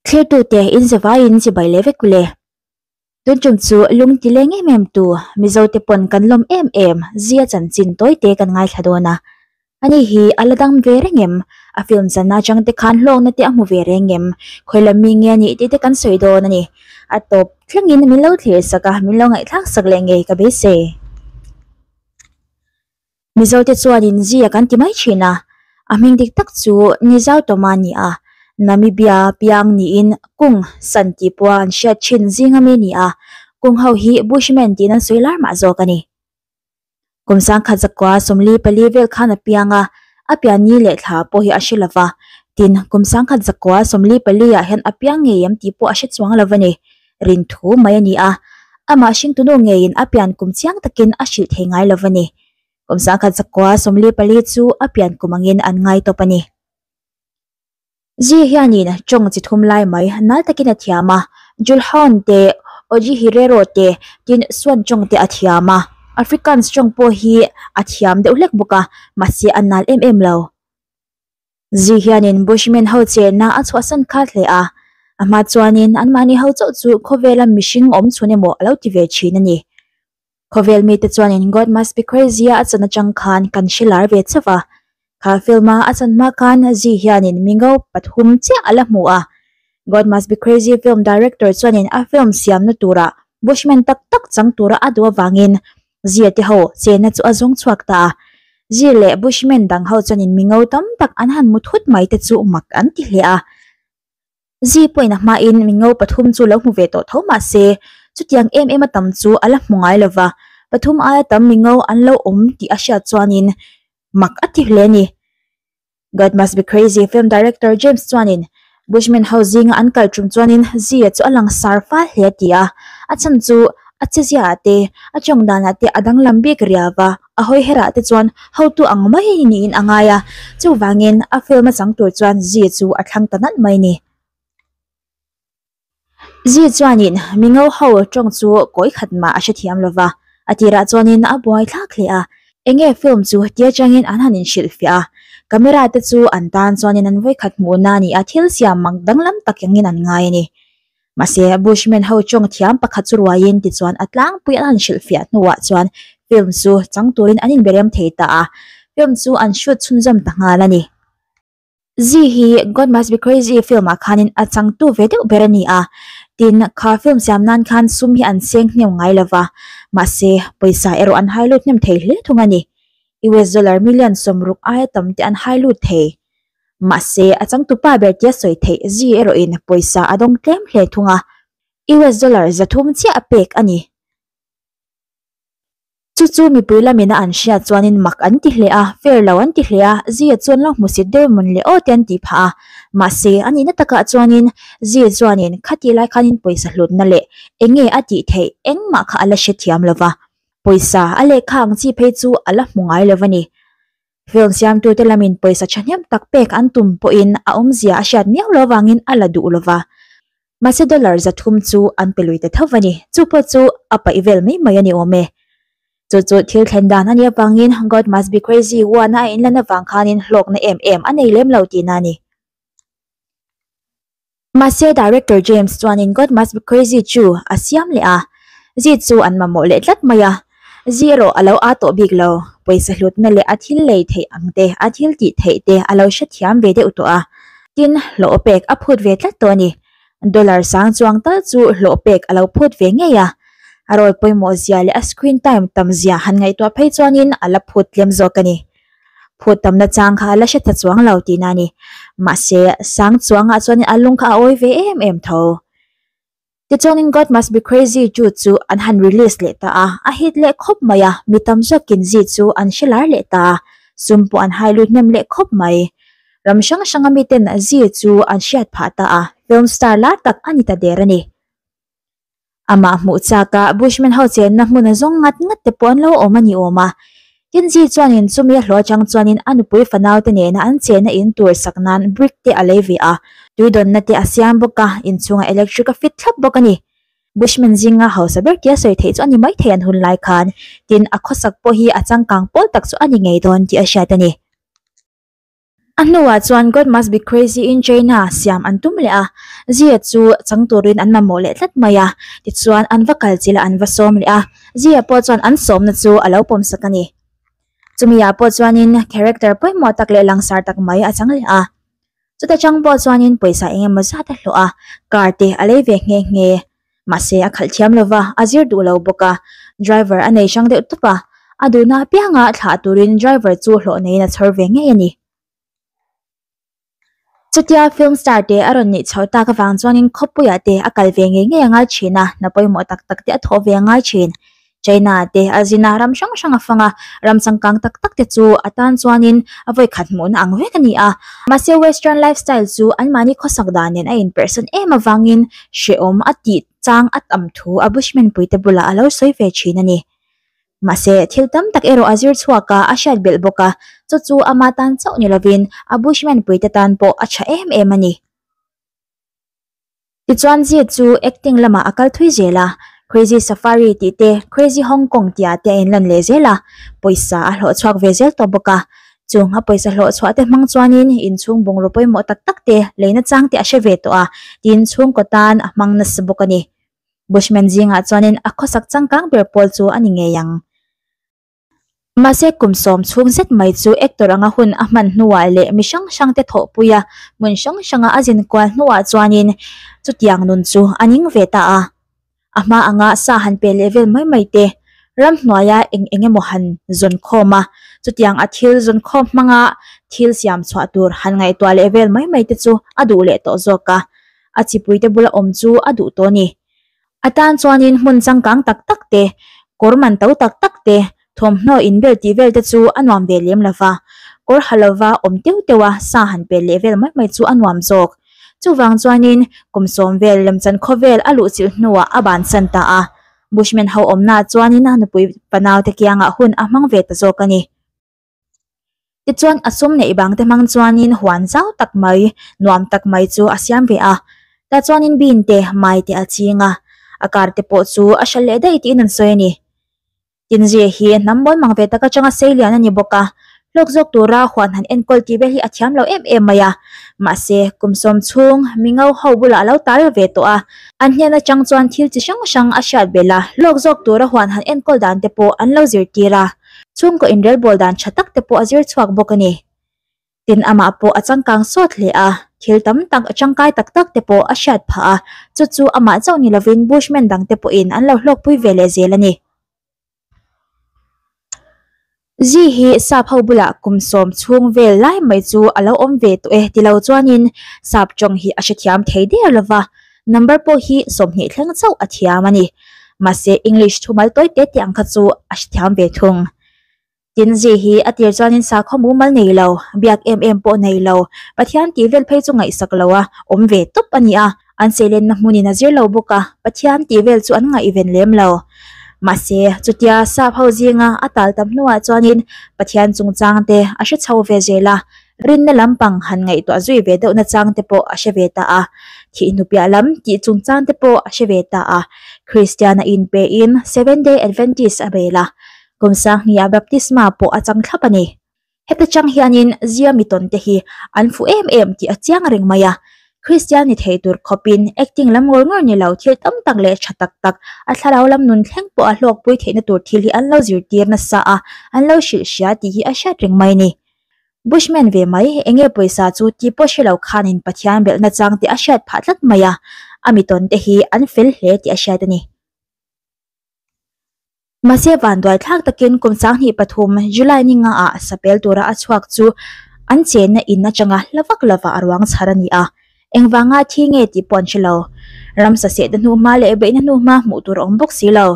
Thlirtute in zavaiin chibai leh vek ule. Tun tum chu lung ti leng em em tu Mizote pawn kan lawm em em zia chanchin tawite kan ngaithla dawn a. Ani hi a la dang ve reng em? A film chan atang te khan hlawkna te a hmu ve reng em? Khawi lam mi nge a nih tih te kan sawi dawn a ni. A tawp thlengin min lo thlir sak a, min lo ngaihthlak sak leh ngei ka beisei. Mizote chuanin zia kan ti mai thin a, a hming dik tak chu Nizau Tawma a ni a, Namibia piang niin Kung San tih pawha an hriat thin zinga mi a ni a, Kung ho hi Bushman tiin an sawi lar mah zawk a ni. Kum sangkhat zakua 44 vel khan a piang a, a pian ni leh thla pawh hi a hre lova, tin kum sangkhat zakua 44 ah hian a piang ngei em tih pawh a hre chuang lova ni, rin thu mai a ni a, amah hringtunu ngeiin a pian kum chiang takin a hrilh thei ngai lova ni. Kum sangkhat zakua 44 chu a pian kum angin an ngai tawp a ni. Zi hianin tawng chi thum lai mai nal takin a thiam a, Julhawn te, Ojihirero te, tin Swan tawng te a thiam a. Afrikaans tawng pawh hi a thiam deuh hlek bawk a, mahse a nal em em lo. Zi hianin Bushman ho chenna a chhuahsan khat hle a, a hma chuanin anmahni ho chauh chu khawvela mihring awm chhun emaw a lo ti ve thin a ni. Khawvel mite chuanin God Must Be Crazy a a chan atang khan kan hre lar ve chauh a. Kha film a a chan hma khan Zee hianin mingo pathum chiah a la hmu a. God Must Be Crazy film director chuanin a film siamna turah Bushman tak tak chang tura a duh avangin Zee te ho chenna chu a zawng chhuak ta a. Zee leh Bushman dang ho chuanin mingo tam tak an han mu thut mai te chu mak an ti hle a. Zi pawhin a hmain mingo pathum chu lo hmu ve tawh tho mah se, chutiang em em a tam chu a la hmu ngai lo va, pathum aia tam mingo an lo awm tih a hriat chuanin mak a ti hle a ni. God Must Be Crazy film director James chuanin Bushman ho zinga an kal tum chuanin Zia chu a langsar fal hle a ti a, a chhan chu a chezia ah te, a tawng danah te a danglam bik riau va. A hawi herah te chuan hotu ang mai niin a ngai a, chuvangin a film a chang tur chuan Zee chu a thlang ta nalh mai ni. Zee chuanin mingo ho tawng chu kawi khat mah a hrethiam lo va, a tirah chuanin a buai thlak hle a, enge film chu tia changin an han inhrilhfiah a, camera te chu an tan chuanin an vawikhat hmuhna a ni a, thil siam mak danglam tak angin an ngai a ni. Mahse, Bushman ho tawng thiam pakhat chu ruaiin tichuan a tlangpui an han hrilhfiah hnuah chuan film chu chang turin an inberem thei ta a, film chu an shoot chhunzawm ta nghal a ni. Zee hi God Must Be Crazy film ah khanin a changtu ve deuh ber a ni a, tin kha film siam nan khan sum hi an seng hnem ngai lova, mahse pawisa erawh an hai lut hnem thei hle thung a ni. US dollar million 60 aia tam te an hai lut thei. Mahse, a changtupa ber tia sawi theih Zee erawhin pawisa a dawng tlem hle thung a, US dollar 300 chiah a pek a ni. Chu chu mipui lamin a an hriat chuanin mak an ti hle a, fair lo an ti hle a, Zee chuan lo hmusit deuh mawn leh aw te an tih phah a. Mahse, a nihna takah chuanin Zee chuanin khatih lai khanin pawisa hlutna leh eng nge a tih theih engmah kha a la hrethiam lo va, pawisa a lehkha ang chi phei chu a la hmu ngai lo va ni. Film siamtute lamin pawisa thahnem tak pek an tum pawhin a awmzia a hriat miau lo avangin a la duh lo va. Mahse dollar 300 chu an pe lui ta tho a ni. Chu pawh chu a paih vel mai mai a ni awm e. Chu chu thil thlen dan a nih avangin God Must Be Crazy uana a inlan avang khanin hlawkna em em a nei lem lo tihna a ni. Mahse Director James chuanin God Must Be Crazy chu a siam leh a, Zee chu an mamawh leh tlat mai a. Zee erawh a lo aa tawh bik lo, pawisa hlutna leh a thil lei theih ang te, a thil tih theih te a lo hrethiam ve deuh tawh a. Tin, hlawh pek a phut ve tlat tawh a ni. Dollar sang chuang tal chu hlawh pek a lo phut ve ngei a. A role pawimawh zia leh a screen time tam zia han ngaihtuah phei chuanin a la phut tlem zawk a ni. Phut tamna chang kha a la hre ta chuang lo tihna a ni. Mahse, sang chuangah chuanin a lung kha a awi ve em em tho. Tichuanin God Must Be Crazy chu chu an han release leh ta a, a hit leh khawp mai a, mi tam zawkin Zee chu an hre lar leh ta a, sum pawh an hai lut hnem leh khawp mai. Ram hrang hranga miten Zee chu an hriat phah ta a, film star lar tak a ni ta der a ni. Amah hmuh chak a Bushman ho chenna hmun a zawng ngat ngat te pawh an lo awm a ni awm a. Tin Zee chuanin chumi a hlawh atang chuanin a nupui fanau te nena an chenna in tur sak nan brick te a lei ve a, tuidawnna te a siam bawk a, inchhunga electric a fit thlap bawk a ni. Bushman zinga hausa ber tia sawi theih chu a ni maithei an hun lai khan, tin a khawsak pawh hi a changkang pawl tak chu a ni ngei dawn tih a hriat a ni. A hnuah chuan God Must Be Crazy in China siam an tum leh a, Zia chu chang turin an mamawh leh tlat mai a, tichuan an va kal chilh a an va sawm leh a, Zia pawh chuan an sawmna chu a lo pawmsak a ni. Chumi ah pawh chuanin character pawimawh tak leh langsar tak mai a chang leh a. Chuta chang pawh chuanin pawisa eng emaw zat a hlawh a, car te a lei ve nghe nghe. Mahse a khalh thiam lova, a zir duh lo bawk a, driver a nei hrang deuh tawp a, a duhna apianga thlah turin driver chu hlawh neiin a chhawr ve ngei a ni. Chutia film star te a rawn nih chhoh tak avang chuanin khawpuiah te a kal ve ngei ngei a ngai thin a, hna pawimawh tak tak te a thawh ve a ngai thin. China te a zin a, ram hrang hrang a fang a, ram changkang tak tak te chu a tan chuanin a vawikhat hmuhna ang vek a ni a. Mahse western lifestyle chu anmahni khawsak dan nen a inperhsan em avangin hrehawm a tih chang a tam thu a Bushman puite bulah a lo sawi ve thin a ni. Mahse thil tam tak erawh a zir chhuak a, a hriat belh bawk a, chu chu ama tan chauh ni lovin a Bushman puite tan pawh a tha em em a ni. Tichuan Zee chu acting lamah a kal thui zel a, Crazy Safari tih te, Crazy Hong Kong tih ah te a inlan leh zel a, pawisa a hlawh chhuak ve zel tawh bawk a. Chung a pawisa hlawh chhuah te hmang chuanin inchhung bungraw pawimawh tak tak te leina chang te a hre ve tawh a, tin chhungkaw tan a hmang nasa bawk a ni. Bushman zingah chuanin a khawsak changkang ber pawl chu a ni ngei ang. Mahse kum sawm chhung zet mai chu actor anga hun a hman hnuah leh mi hrang hrang te thawhpui a, hmun hrang hranga a zin kual hnuah chuanin chutiang nun chu a ning ve ta a. A hma anga sa han pe leh vel mai mai te, ramhnuaia eng eng emaw han zawn khawm a, chutiang a thil zawn khawm hmanga thil siam chhuah tur han ngaihtuah leh vel mai mai te chu a duh leh tawh zawk a, a chipuite bula awm chu a duh tawh a ni. A tan chuanin hmun changkang tak tak te, kawr man to tak tak te, thawmhnaw inbel tih vel te chu a nuam ve lem lova. Kawr ha lova awm teuh teuh a sa han pel leh vel mai mai chu a nuam zawk. Chuvang chuanin kum sawm vel lemchan khawvel a luh chilh hnuah a bansan ta a. Bushman ho awmnaah chuanin a nupui panaute kiangah hun a hmang ve ta zawk a ni. Tichuan a sum neih bang te hmang chuanin huan zau tak mai, nuam tak mai chu a siam ve a. Tah chuanin bean te, mai te a ching a, a kar te pawh chu a hral leh daih tiin an sawi a ni. Tinzia hi hnam mawl mang ve tak atanga sei lian a ni bawk a, hlawk zawk tura huan han enkawl tih vel hi a thiam lo em em mai a. Mahse, kum sawm chhung mi ngo ho bulah a lo tal ve tawh a, an hnen atang chuan thil chi hrang hrang a hriat belh a, hlawk zawk tura huan han enkawl dan te pawh an lo zirtir a. Chhungkaw inrelbawl dan tha tak te pawh a zir chhuak bawk a ni. Tin amah pawh a changkang sawt hle a, thil tam tak tangkai tak tak te pawh a hriat phah a, chu chu amah chauh ni lovin Bushman dang te pawhin an lo hlawkpui ve leh zel a ni. Zi hi sap ho bulah kum sawm chhung vel lai mai chu a lo awm ve tawh e ti lo chuanin sap tawng hi a hrethiam thei der lova, Number pawh hi 20 thleng chauh a thiam a ni. Mahse English thumal tawi te te ang kha chu a hrethiam ve thung. Tin Zi hi a tir chuanin sakhaw mumal nei lo, biak em em pawh nei lo, Pathian tih vel phei chu ngaihsak lo a awm ve tawp a ni a. An seilenna hmunin a zir lo bawk a, Pathian tih vel chu an ngaihven lem lo. Mahse chutia sap ho zinga a tal tam hnuah chuanin Pathian chungchang te a hre chho ve zel a, Rinna lampang han ngaihtuah zui ve deuhna chang te pawh a hre ve ta a, thih hnupiah lam tih chung chang te pawh a hre ve ta a. Kristian a inpein Seventh Day Adventist a bel a, kum sanghnih-ah baptisma pawh a chang thlap a ni. Heta chang hianin Zia mitawn te hi an fuh em em tih a chiang reng mai a, Kristian ni thei tur khawpin acting lam ngawr ngawr ni lo thil tam tak leh tha tak tak a thlarau lam nun thleng pawh a hlawkpui theihna tur thil hi an lo zirtir nasa a, an lo hrilh hria tih hi a hriat reng mai a ni. Bushman ve mai, enge pawisa chu tih pawh hre lo khanin Pathian belhna chang te a hriat phah tlat mai a, a mitawn te hi an fel hle tih a hriat a ni. Mahse vanduai thlak takin kum sanghnih pathum July ni nga ah sapel tura a chhuak chu an chenna in atanga hla vak lova a ruang chhar a ni a, engvanga thi nge tih pawh an hre lo. Ramsa sehna hnuhma leh beihna hnuhma hmuh tur a awm bawk si lo.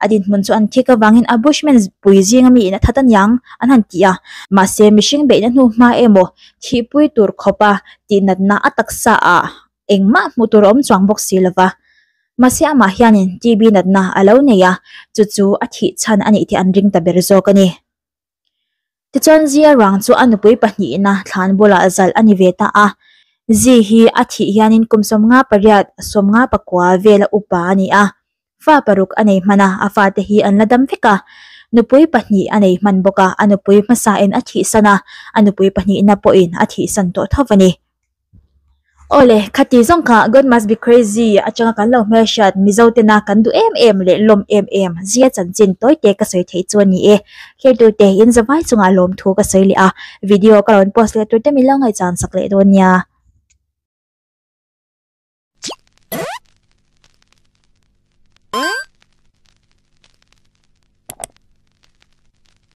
A dinhmun chu an thik avangin a Bushman pui zinga miin a that aniang an han ti a, mahse mihring beihna hnuhma emaw thihpui tur khawpa tihnatna a taksa ah engmah hmuh tur a awm chuang bawk si lova. Mahse amah hianin TB natna a lo nei a, chu chu a thih chhan a nih tih an ring ta ber zawk a ni. Tichuan Zia ruang chu a nupui pahnihna thlan bulah zalh a ni ve ta a. Zi hi a thih hianin kum 58, 54 vela upa a ni a. Fa paruk a nei hman a, a fate hi an la dam vek a. Nupui pahnih a nei hman bawk a, a nupui hmasain a thihsan a, a nupui pahnihna pawhin a thihsan tawh tho a ni. Awle, khati zawng kha God must be crazy atanga kan lo hmelhriat Mizo tena kan duh em em leh lawm em em zia chanchin tawite ka sawi theih chu a ni e. Thlertute in zavai chungah lawmthu ka sawi leh a, video ka rawn post leh tur te min lo ngaihchan sak leh dawn nia.